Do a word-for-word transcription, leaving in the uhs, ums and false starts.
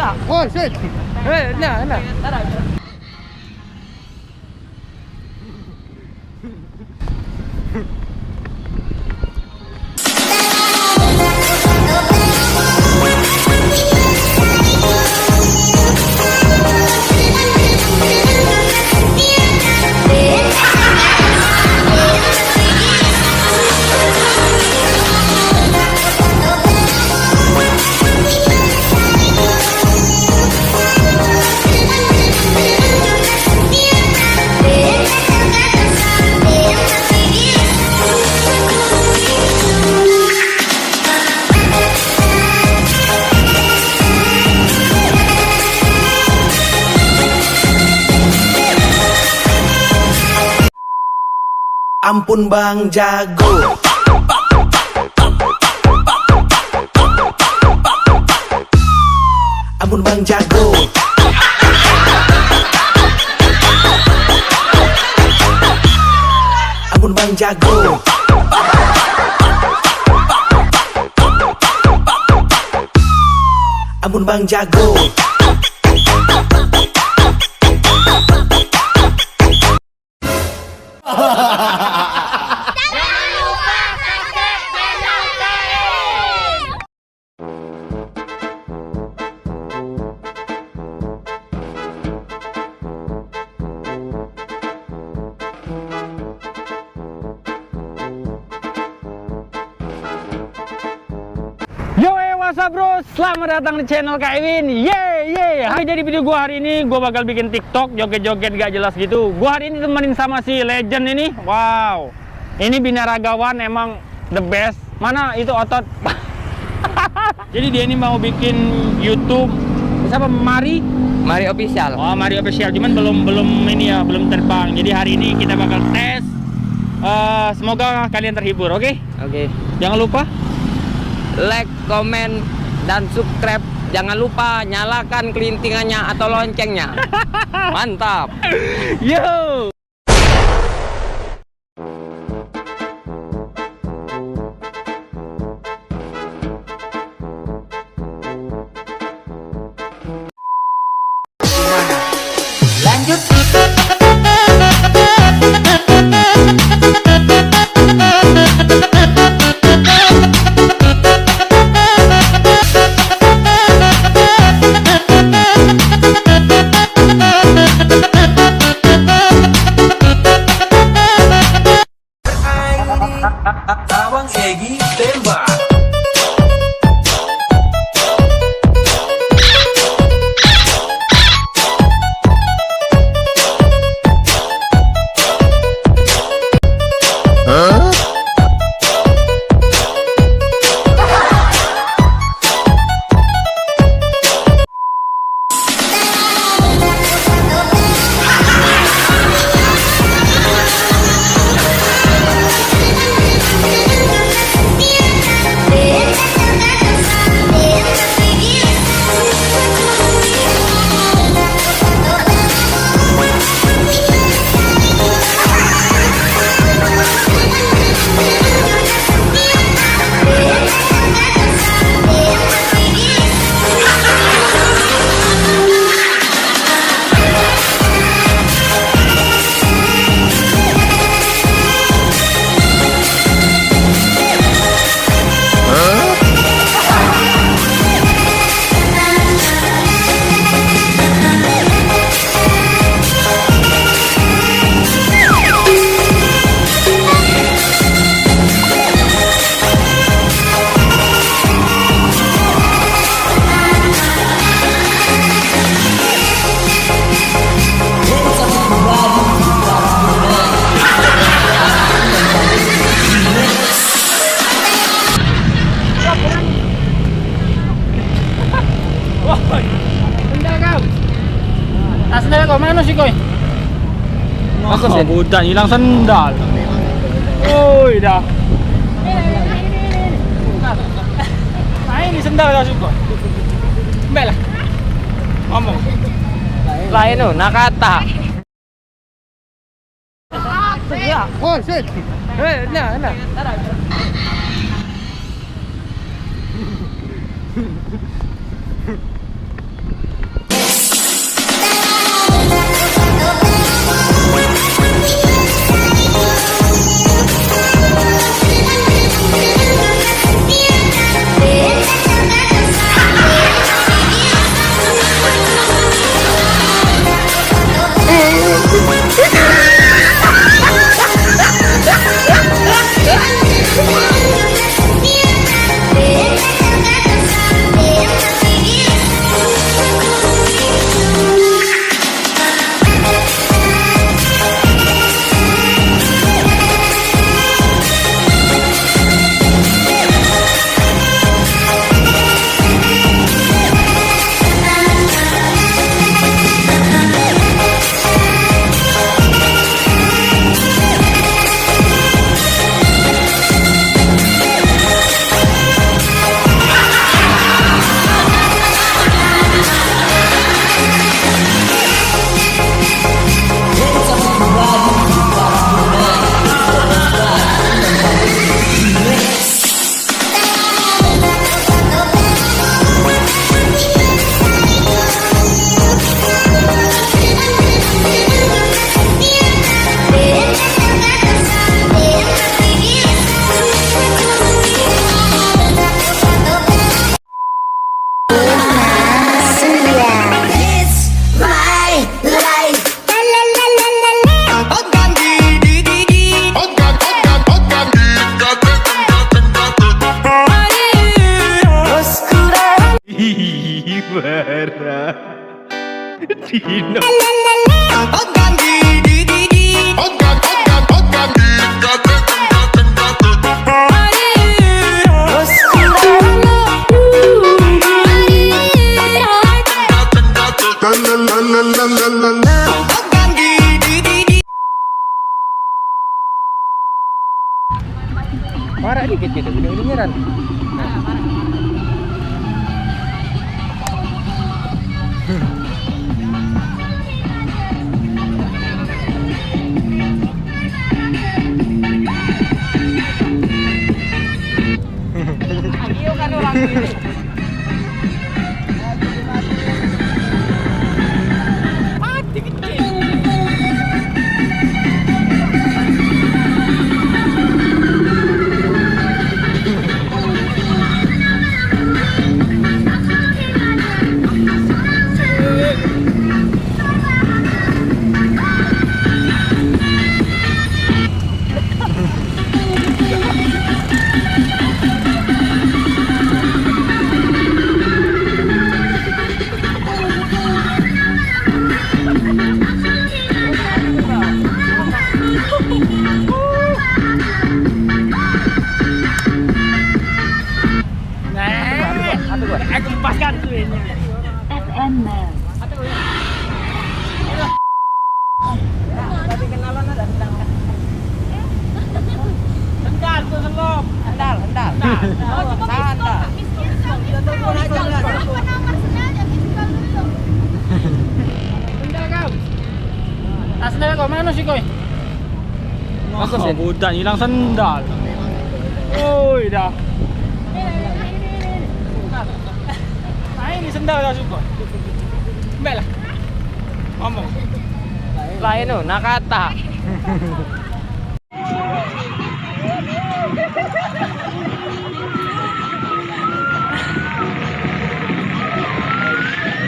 Oh, shit. Eh, nah, nah. Ampun Bang Jago. Ampun Bang Jago. Ampun Bang Jago. Ampun Bang Jago. Jangan lupa subscribe channel K I. Yo, eh, what's up, bro? Selamat datang di channel Kak Iwin. Ye, ye. Oke, jadi video gua hari ini, gua bakal bikin TikTok joget-joget gak jelas gitu. Gua hari ini temenin sama si legend ini. Wow. Ini binaragawan emang the best. Mana itu otot? Jadi dia ini mau bikin YouTube. Siapa? Mari? Mari Official. Oh, Mari Official. Cuman belum, belum ini ya, belum terbang. Jadi hari ini kita bakal tes. Eh, semoga kalian terhibur, oke? Oke. Jangan lupa like, komen, dan subscribe. Jangan lupa nyalakan kelintingannya atau loncengnya. Mantap. Yo. Lanjut. Bawang Egi tembak. Woi, sendal kau. Tasnya kau mana sih, koi? Masa sih? Budak hilang sendal. Oi, dah. Nah, ini sendal kau suka. Ambil lah. Ngomong. Lain tu, nak kata. Oh, shit. Eh, nah, nah. Dino. Marak dikit gitu, udah kedengeran. Nah. Ayo kan orang ini. Mati kecil. Nah, aku lepaskan tu ini. F M Mall. Sendal tu selop. Sendal, sendal. Sendal. Sendal kau. Tasnya kau mana sih koi? Bagus ya? Budak hilang sendal. Oi dah. Nah, ini sendal dah suka. Ambil lah. Ngomong. Lain tu, nak kata.